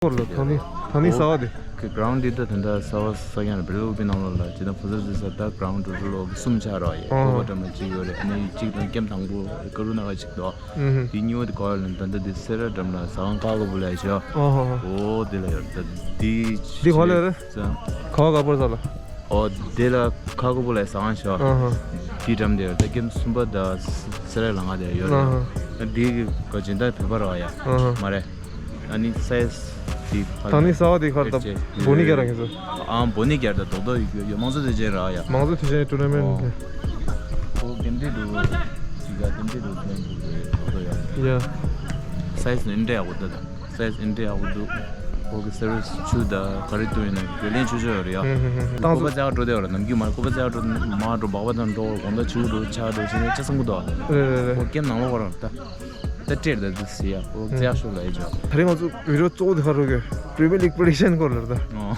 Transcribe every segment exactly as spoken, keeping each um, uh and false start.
སྐོར་ལ་ཐང་ནི་ཐང་ནི་ས་བ་དེ། གི་གྷ་རའུན་ཌི་འདི་ད་ད་ལྟ་ས་བ་ས་ཡང་རེད། བེ་ལུ་པི་ནང་ལོགས་ལ་ཇི་ལྟར་ཕུ་ཚར་ཟེར་ས་ད་གྷ་རའུན་ཌི་རུ་ལོག་གསུམ་ཆགས་ར་ཡ། ཨོ། ཀོ་པ་འགྲམ་ལ་གཅིག་ཡོད་རེད། ཨ་ནི་གཅིག་དང་ཀེམ་དང་པོ་ཀ་རུ་ནག་གཅིག་འདུག་ཨུ་ཧུ། དེ་གཉིས་པ་དེ་ག་བ་ལ་ད་ལྟ་དེ་སེ་ར་འགྲམ་ལ་ཟ་ཁང་ཀ་ག་པུ་ལ་ཡ་ཤོ། ཨོ་ཧོ་ཧོ། ཨོ་དེ་ལ་ཡོད་ད་དེ། འདི་ག་བ་ལ་ཡོད་རེད། ཟ། ག་བ་ག་པར་ཟ་ལ། ཨོ་དེ་ལ་ཁ་ཁ་པོ་ལ་ཟ་ཁང་ཤོ། ཨ་ཧ། དེ་འགྲམ་དེ་ཡོད་ད་ཀེམ་གསུམ་པ་ད་སེ་ར་ལ་ང་དེ་ཡོད་རེད། ཨ་ཧ། དེ་གི་ག་ཇི་ལྟར་བོད་པ་ར་ཡ། ཨ་ཧ། མ་རེད། ཨ་ནི་སའི་ཛི་དེ་ཕ་ད་ནི་ས་བ་དེ་ཁར་ད་ཨེ་ཅེ་བོ་ནི་རྒྱ་རང་གི་ཚོ། ཨ་བོ་ནི་རྒྱ་ད་རྡོག་རྡོག་ཡོད་ཡོད་མང་གཙོ་དེ་ཅེ་ར་ཡ། མང་གཙོ་དེ་ཅེ་ཊུ་ནར་མེན་ཊ། ཨོ། ཨོ་ཀེམ་དེ་འགྲོ་ཅི་ག་ཀེམ་དེ་འགྲོ་ཀེམ་དེ་རྡོག་རྡོག་ཡ། ཡ། སའི་ཛི་ནི་འདྲ་ཡག་པོ་ད་ད། སའི་ཛི་ཨིན་ཏྲེ་ཡག་པོ་འདུག་ཁོ་གི་སར་བི་སི་ཆུ་དང་ག་རེ་འདུག་ཡིན་ན་རྒྱུས་ལོན་ཆུ་ཆུ་ཡོད་རེད་ཡ། ཧུམ་ཧུམ་ཧུམ། ཁོ་པ་ཙག་འགྲོ་དེ་ཡོད་རེད། ནམ་རྒྱུན་མ་ཁོ་པ་ཙག་འགྲོ་མ་འགྲོ་བག་པ་དང་འགྲོ་དགོང་དག་ཆུ་འགྲོ་ཆ་འགྲོ་ཆེ་ཆ་སང་གི་འདུག་རེད་རེད་རེད། ཁོ་ཀེམ་ནང་ལོགས་ཁོ་རང་ད་ད་སྤྲེལ་ད་འདུག་ཟེར་ཡ། ཁོ་ཙག་ཤོར་ལ་ཡ་ཅོ། ད་རེས་ང་ཚོ་བི་ཌི་ཡོ་གཙོ་བོ་དེ་ག་རུ་གི་པི་རི་མི་ཡར་ལིག་པི་རི་ཌིག་ཤན་སྐོར་ལ་རེད་ད། ཨོ།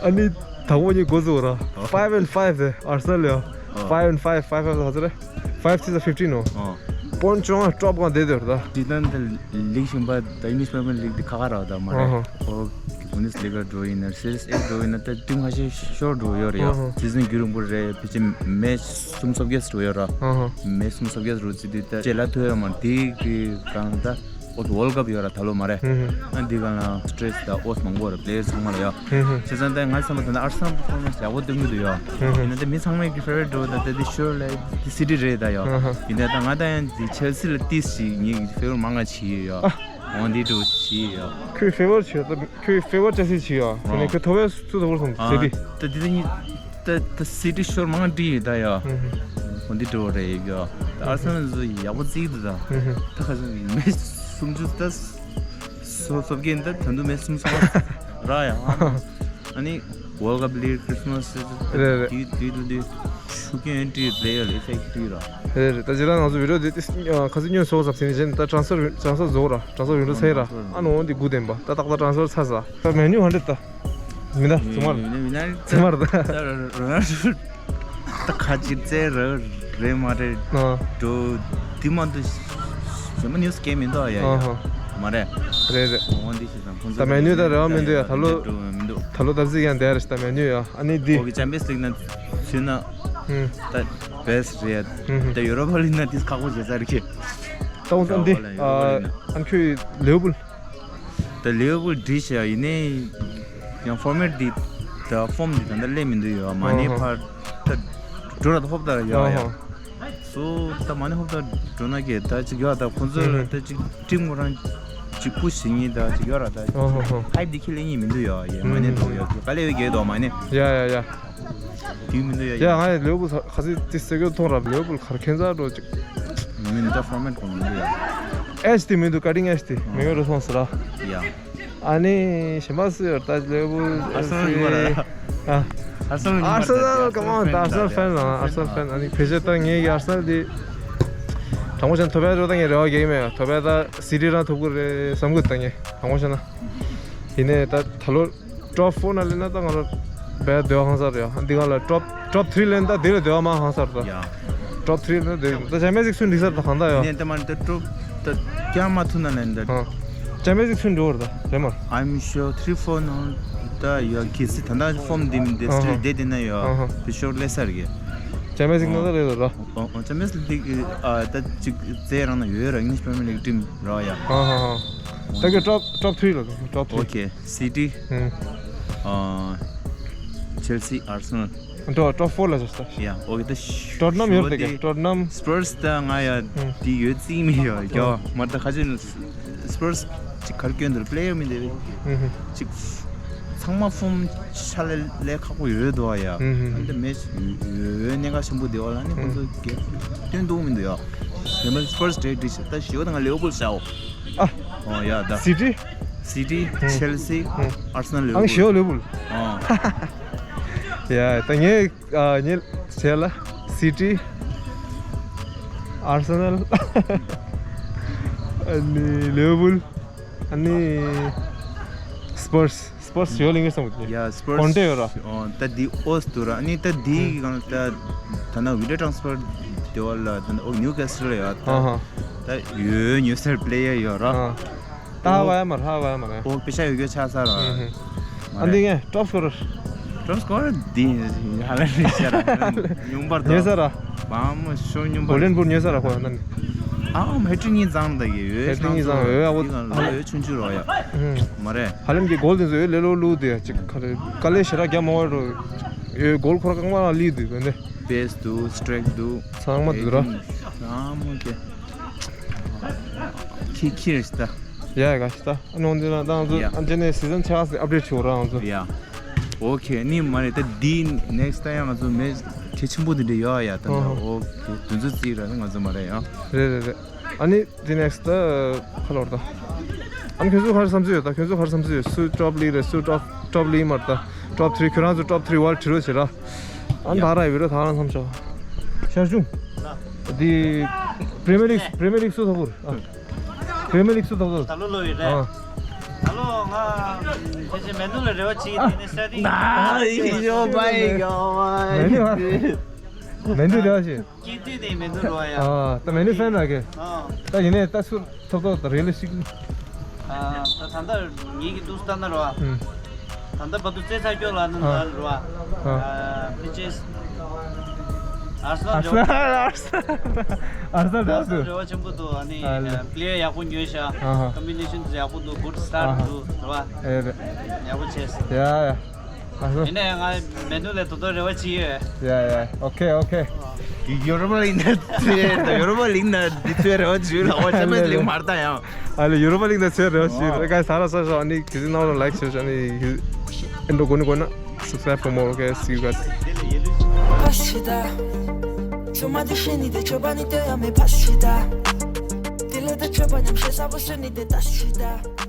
ཨ་ནི་དང་པོ་ཉིད་འགོ་བཙུགས་ར། ཨོ། ཕའིབ་ཨེན་ཕའིབ་དེ་ཨར་སེ་ནལ་ཡ། ཨོ། ཕའིབ་ཨེན་ཕའིབ། ཕའིབ་ཕའིབ་ལ་ཚོ་རེད། ཕའིབ་ཚིག་ས་ཕིབ་ཊིན་ནོ། ཨོ། པོན་ཅོང་ཨ་ཊོབ་གང་བསྡད་དེ་རེད་ད། ཇི་ལྟར་འདི་ལིག་གཞན་པ་ད་ཨིང་ལིཤ་པི་རི་མི་ཡར་ལིག་འདི་ཁ་ཁ་རག་ད་མ་རེད། ཨོ་ཧོ། ཨོ། བུན་དེ་སི་ལི་ག་འགྲོ་ཡིན་ན་སེ་རི་ཡས་ཨེ་འགྲོ་ཡིན་ན་ད་ཊིམ་ཁ་ཤས་ཤོར་འགྲོ་ཡོད་རེད་ཡ། ཨོ་ཧོ། སི་ཛན་རྒྱུན་རིང་པོ་རེད། ཕལ་ཆེར་མེ་ཆི་གསུམ་སོབ་གེ་སི་འགྲོ་ཡོད་ར། ཨོ་ཧོ། མེ་ཆི་གསུམ་སོབ་གེ་སི་འགྲོ་ཚིག་དུས་ད་ཅེ་ལ་ཐོས་ཡོད་མ་རེད། དེ་གི་གང་ད་ཨོ་ཝོལ་ཀབ་ཡོད་ར་ད་ལོ་མ་རེད། ཨོ་ཧོ། ཨ་འདི་གང་ལ་སི་ཊེ་རེ་སི་ད་ཨོ་སི་མང་པོ་ར་པི་ལེ་ཡར་ཚང་མ་ལ་ཡ། ཨོ་ཧོ། བྱས་ཙང་ད་ང་བསམ་པ་ད་ན་ཨར་སེ་ནལ་པར་ཕོར་མན་སི་ཡག་པོ་སྟོན་གི་འདུག་ཡ། ཨོ་ཧོ། ཡིན་ན་ད་མི་ཚང་མའི་གི་ཕེ་ཝ་རི་ཊི་འགྲོ་ད་ད་དེ་ཤོར་ལ་དེ་སི་ཊི་རེད་ད་ཡ། ཨོ་ཧོ། ཡིན་ད་ད་ང་ད་ཡང་དེ་ཆེལ་སི་ལ་ཏིས་ཞིག་ངེད་ཀྱི་ཕེ་ཝ་རི་མང་ང་བྱེད་ཡོད་ཡ། ཨ། འོ་འདི་འགྲོ་བྱེད་ཡོད་ཡ། ཁོའི་ཕེ་ཝ་རི་བྱེད་ད། ཁོའི་ཕེ་ཝ་རི་ཅེ་སི་བྱེད་ཡོད་ཡ། དེ་ནས་ཁོའི་ཐོབ་པའི་སུ་ཐོབ་པར་སོང་ཨ། ཟེར་དེ། ད་དེ་ད་ནི་ད་ད་སི་ཊི་ཤོར་མང་འདྲི་ཡོད་ད་ཡ། ཨོ་ཧོ། འོ་འདི་འགྲོ་རེད་ཡ། ད་ཨར་སེ་ནལ་ཚོ་ཡག་པོ་བརྩི་གི་འདུག་ད། ཨོ་ཧོ། ད་ཁ་སང་མེ་ཆི་སུམ་ཅུ་ད་སོ་སོབ་གེ་ད་ད་དུང་མེ་ཆི་སུམ་ཅུ་ར་ཡ། ཨ་ནི་ཝོལ་ཀབ་ལི་ཁྲི་སི་མ་སི་རེད་རེད། དུས་དུས་དུས་དུས་ཤུ་གེ་ཨེན་ཊི་པི་ལེ་ཡར་ཨི་ཕེག་ཊི་ར། རེད་རེད། ད་ཇི་ལྟར་ང་ཚོ་བི་ཌི་ཡོ་དེ་ཏིས་ཁ་སང་ཉོན་སོང་ཙམ་ཟིན་ནས་ད་ཊེ་རན་སི་ཕར་ཊེ་རན་སི་ཕར་རྫོགས་ར། ཊེ་རན་སི་ཕར་ཝིན་ཌོ་ཚར་ར། ཨ་ནི་འོ་འདི་སྒུག་བསྡད་པ་ད་ཏག་ཏག་ཊེ་རན་སི་ཕར་ཚར་ས། ད་མེ་ནུ་ཧན་ཌེ་ད། མི་ད་ཚང་མར། མི་ན་མི་ན་ཚང་མར་ད། ད་རོ་ན་ཌོ་ད་ཁ་ཅིག་རྩེ་ར་རེད་མ་རེད། ཨ། འགྲོ་དེ་མ་འདུག་གཞན་པ་ནིའུ་སི་གས་མི་འདུག་ཨ་ཡ་ཡ། ཨ་ཧ། མ་རེད། རེད་རེད། འོ་འདི་ཞིག་དང་ཁོང་ཚོ་ད་མེ་ནུ་ད་རེ་བ་མི་འདུག་ཡ། ད་ལོ། འགྲོ་མི་འདུག་ད་ལོ་ད་ཟིག་ཡང་བསྡད་རེད། ད་མེ་ནུ་ཡ། ཨ་ནི་འདི། ཁོ་གི་ཅམ་པིའནས་ལིག་ན་ཚུད་ན། ཧུམ། ད་བེ་སི་རེད། ཧུམ་ཧུམ། ད་ཡུ་རོ་པ་ལིག་ན་དེ་ཁག་པོ་བྱེད་ས་རེད་ཁྱེད། ད་འོ་ད་འདི། ཡུ་རོ་པ་ལིག་ན། ཨ་ཨ་ཁྱོད་ལིཝར་པུལ། ད་ལིཝར་པུལ་འདྲི་བྱས་ཡིན་ནའི་ཡང་ཕོར་མེཊ་འདི་ད་ཕོམ་འདི་ད་ལྟ་སླེབས་མི་འདུག་ཡོད། མ་ནེ་ཨོ་ཧོ། ཕར་ད་འགྲོ་ར་ད་ཧོབ་ད་ཡ་ཡ། ཨོ་ཧོ། སོ་ད་མ་ནེ་ཧོབ་ད་འགྲོ་ན་གི་ད་ཅིག་ཡོད། ད་ཁོང་ཚོ་ཧུམ་ཧུམ། ད་ཅིག་ཊིམ་ཁོ་རང་ཅིག་པུ་ཤི་བྱེད་མཁན་ད་ཅིག་ཡོད་ར། ད་ཨོ་ཧོ་ཧོ། ཧའིབ་འདི་ཁྱེད་ལེན་མཁན་མི་འདུག་ཡོད། ཡ་མ་ནེ་ཧུམ་ཧུམ། འགྲོ་ཡོད་དཀའ་ལས་ཡོད་གི་འདུག་མ་ནེ། ཡ་ཡ་ཡ། དུས་མི་འདུག་ཡ། ཡ་ང་ཡི་ལིཝར་པུལ་ཁ་སང་དེ་སེ་གོལ་མཐོང་ར། ལིཝར་པུལ་གར་ཁྱད་མཚར་འགྲོ་ཅིག་མི་འདུག་ད་ཕོར་མེཊ་ཁོ་མི་འདུག་ཡ། ཨེ་ཆི་དེ་མི་འདུག་ཀ་ཊིང་ཨེ་ཆི་དེ་མི་ཡོད་རེད་སོང་ཟེར་ར། ཡ། ཨ་ནི་གཞན་པ་སུ་ཡོད་ད་ལིཝར་པུལ། ཨར་སེ་ནལ་ཡོད་ར། ཨ། ཨར་སེ་ནལ་ཡོད་ར། ཨར་སེ་ནལ་ཀམ་ཨོན། ད་ཨར་སེ་ནལ་ཕེན་ར། ཨར་སེ་ནལ་ཕེན། ཨ་ནི་ཕལ་ཆེར་ད་ངེད་ཀྱི་ཨར་སེ་ནལ་དེ་དྲང་པོ་བཤད་ན་ཐོབ་པ་རོ་ད་ངས་རེ་བ་རྒྱག་གི་མེད། ཐོབ་པ་ད་སི་ཊི་རང་ཐོབ་ཀྱི་རེད་བསམ་གྱི་འདུག་ད་ངས་དྲང་པོ་བཤད་ན། ཡིན་ནའི་ད་ད་ལོ། ཊོབ་ཕོར་ནང་སླེབས་ན་ད་ང་རང་བས་འདོད་ཧང་སང་རེད་ཡ། འདི་ག་ལ་ཊོབ་ཊོབ་ཐི་རི་སླེབས་ན་ད་དེ་ལས་འདོད་མང་ཧང་སང་རེད་ད། ཡ། ཊོབ་ཐི་རི་སླེབས་ན་དེ་ད་ཅམ་པིའནས་ལིག་ཚུན་འགྲིག་ས་རེད་ད་གང་ལྟར་ཡ། ནས་ད་མ་ད་ཊོབ་ད་ཀྱང་མ་ཐུབ་ན་ལན་ད། ཨ། ཅམ་པིའནས་ལིག་ཚུན་འགྲོ་བར་ད་རེད་མ། I'm sure three four ནང་ད་ཡ་གི་སི་ད་ད་ཕོམ་འདི་མི་འདི་ཨ་ཧ། སི་ཊིལ་བསྡད་དེ་ན་ཡ། ཨ་ཧ། བི་ཤོར་སླེབས་ས་རེད། ཅམ་པིའནས་ལིག་ནང་ད་རེད་ད་ར། ཨོ་ཨོ་ཅམ་པིའནས་ལིག་ཨ་ད་ཅིག་རྩེ་རང་ན་ཡོད་ར། ཨིང་ལིཤ་པི་རི་མི་ཡར་ལིག་ཊིམ་ར་ཡ། ཨ་ཧ་ཧ། ད་གི་ཊོབ་ཊོབ་ཐི་རི་ལ་ཊོབ་ཐི་རི། ཨོ་ཁེ། སི་ཊི། ཧུམ། ཨ། ཆེལ་སི། ཨར་སེ་ནལ། ཊོ་ཊོབ་ཕོར་ལ་ཆགས་ས། ཡ། ཨོ་ཁེ། ད་ཤ་ཊོ་ཊི་ནམ་ཡོད་རེད་ད་གི། ཤོ་ཊོ་ཊི་ནམ། སི་པར་སི་ད་ང་ཡ་ཧུམ། དེ་ཡོད་རྩིས་མེད་ཡ། ཡ་མ་ད་ཁ་ཅིག་སི་པར་སི་ཅིག་གར་སྐྱོན་འདུག་པི་ལེ་ཡར་མི་འདུག་ཧུམ་ཧུམ། ཅིག་ཚང་མ་ཕོམ་ཆ་ལས་ལས་ཁག་པོ་ཡོད་འདུག་ཡ། ཧུམ་ཧུམ། ཨ་ནི་ད་མེ་ཆི་ཡོད་ཡོད་གནད་འགག་ཆེན་པོ་འདུག་ལ་ནི་ཁོང་ཚོ་གི་སྟོན་འདུག་མི་འདུག་ཡ། ཡ་མ་སི་པར་སི་ཌེ་ཊི་ཤི་ད་ཞི་བ་ད་ང་ལིཝར་པུལ་ཤའོ། ཨ། ཨོ་ཡ་ད། སི་ཊི། སི་ཊི། ཧུམ། ཆེལ་སི། ཧུམ། ཨར་སེ་ནལ། ཨང་ལིཝར་པུལ། ཞོ་ལིཝར་པུལ། ཨོ། ཡ་ད་ངས་ཨ་ངས་བྱས་ལ་སི་ཊི། ཨར་སེ་ནལ། ཨ་ནི་ལིཝར་པུལ། ཨ་ནི་སི་པར་སི། སི་པར་སི་ཞོ་ལིང་གི་སམ་གི། ཡ་སི་པར་སི། ཀོན་ཊེ་ཡོད་ར། ཨོ་ད་འདི་ཨོ་སི་འདུག་ར། ཨ་ནི་ད་འདི་ཧུམ། གང་ད་ད་ན་ཝི་ཌི་ཡོ་ཊེ་རན་སི་ཕར་དེ་བ་ལ་ད་ན་ཨོ་ནིའུ་ཀེ་སི་ལ་ཡ་ད། ཨ་ཧ། ད་ཡོད་ཡོད་ཉོ་སར་པི་ལེ་ཡར་ཡོད་ར། ཨ། ད་ཧ་གོ་ཡ་མ་རེད། ཧ་གོ་ཡ་མ་རེད། ཨོ་པེ་ཤ་ཡོད་རྒྱུ་ཆགས་ས་ར། ཨ་འདི་ངས་top scorer། Top scorer འདི་ཧ་ལས་རེད་ཤ་ར། ཉུང་པར་ཉེ་ས་ར། བམ་ཤོ་ཉུང་པར། གོ་ལེན་པུར་ཉེ་ས་ར་ཁོ་ཡ་ན་ནི། ཨ་ཧེ་ཊི་རིག་གཉིས་ཙང་ད་གི་ཡོད། ཧེ་ཊི་རིག་གཉིས་ཙང་ཡོད་ཡ་བོ། འདི་གང་ལོ་ཡོད་ཆུང་ཆུང་རོ་ཡ། མ་རེད། ཧ་ལམ་གྱི་གོལ་དེ་ཚོ་ཡོད་ལེ་ལོ་ལུག་དེ་ཅིག་ཁ་རེ་དཀའ་ལས་ཞེ་དྲག་རྒྱབ་མ་བར་རོ། ཡོད་གོལ་ཁོ་ར་གང་མ་ལ་ལི་དུས་བན་དེ། པེ་སི་འདུག་སི་ཊི་རའི་ཀི་འདུག་ཚང་མ་འདུག་ར། ཚང་མ་ཀྱེ། ཁྱི་ཁྱི་རེད་ད། ཡ་ཡ་ག་ཤི་ད། ཨ་ནི་འོན་ཏེ་ན་ད་ང་ཚོ་ཡ། ཨ་ཇེ་ནས་སི་ཛན་ཆགས་སི་ཨབ་ཌེཊ་བྱེད་ར་ང་ཚོ། ཡ། ཨོ་ཁེ་ནི་མ་རེད་ད། འདི་ནེག་སི་ཊི་ད་ཡང་ང་ཚོ་མེ་ཆེ་ཆེན་པོ་འདི་འདྲ་ཡོད་ཡ་ད། ཨོ་ཧོ། ཨོ་ཁེ་དུས་ཚོད་རྩིས་ར་ང་ཚོ་མ་རེད་ཡ། རེད་རེད་རེད། ཨ་ནི་འདི་ནེག་སི་ཊི་ད་ཁ་ལོར་ད། ཨ་ནི་ཁྱོད་ཚོ་ག་རེ་བསམ་ཚུལ་ཡོད་ད། ཁྱོད་ཚོ་ག་རེ་བསམ་ཚུལ་ཡོད། སུ་ཊོབ་ལི་རེད། སུ་ཊོབ་ཊོབ་ལི་མ་རེད་ད། ཊོབ་ཐི་རི་ཁྱོད་རང་ཚོ་ཊོབ་ཐི་རི་ཝར་ཌི་བྲིས་རོགས་བྱེད་ར། ཨ་ནི་ད་ར་ཡི་བི་རོ་ད་རང་བསམ་ཤོག་ཤར་ཆུང་། འདི་པི་རི་མི་ཡར་ལིག་པི་རི་མི་ཡར་ལིག་སུ་ཐོབ་པོ་རེད། ཨ། པི་རི་མི་ཡར་ལིག་སུ་ཐོབ་ཐོབ། ད་ལོ་ལོ་ཡོད་རེད། ཨ། ད་ལོ་ང་ཁྱེད་ཀྱི་མེ་ནུ་ལ་རེ་བ་བྱེད་ཀྱི་དེ་ནས་ས་ཏིང་། ཨ་ཡོ་བའི་ཡོ་མེ་ནུ་མེ་ནུ་རེ་བ་བྱེད། སྐྱིད་དུས་དེ་མེ་ནུ་རེ་བ་ཡ། ཨ་ད་མེ་ནུ་ཧྥེན་ར་གི། ཨ། ད་ཡིན་ནའི་ད་སུ་ཐོབ་ཐོབ་ད་རེ་ལ་ཞིག་ཨ་ད་ད་ལྟ་ངེད་ཀྱི་འདུག་སྟ་ན་རེ་བ། ཨུམ། ད་ལྟ་བར་དུ་རྩེ་ཚ་སྐྱོ་ལ་ནི་ཨ། ལ་རེ་བ། ཨ། ཨ་ཕི་ཅེས། ཨར་སན་རེ་བ། ཨར་སན་ཨར་སན་རེ་བ་ཆེན་པོ་འདུག་ཨ་ནི་ཨ་ལེ། པི་ལེ་ཡར་ཡག་པོ་ཉོས་ཤག་ཨ་ཧ། ཀམ་བི་ནེ་ཤན་དུ་ཡག་པོ་འདུག་གུཌ་སི་ཊར་ཨ་ཧ། འདུག་རེ་བ། ཨེ་རེད། ཡག་པོ་བྱས། ཡ་ཡ། ཨ་ཧ། ཡིན་ནའི་ང་མེ་ནུ་ལས་དོ་དོ་རེ་བ་ཅི་ཡོད། ཡ་ཡ། ཨོ་ཁེ་ཨོ་ཁེ། ཡོ་རོབ་གླིང་ན་ཚེ་ཡོ་རོབ་གླིང་ན་འདི་ཚོའི་རེ་བ་ཅི་ཡོད་ལ་ཨོ་ཅམ་པེ་གླིང་མར་ད་ཡང་། ཨ་ལེ་ཡོ་རོབ་གླིང་ན་ཚེ་རེ་བ་ཅི་ཡོད། ཨ་ག་ས་ར་ས་ཤོ་ཨ་ནི་གི་ཟི་ནང་ལ་ལའིཀ་ཤེར་ཨ་ནི་ཨེ་འགྲོ་གོ་ནི་གོ་ན་སབ་སི་ཀ་རའིབ་ཕོར་མོར། ཨོ་ཁེ། སི་ཡུ་གཱས། ཕ་ཤི་ད། ཚོད་མ་དེ་ཤེས་ནི་དེ་ཆོས་པ་ནི་དེ་ཡང་མེད་ཕ་ཤི་ད། དེ་ལས་ད་ཆོས་པ་ཉམས་ཤེས་ས་བོ་སོ་ནི་དེ་ད་ཤི་ད།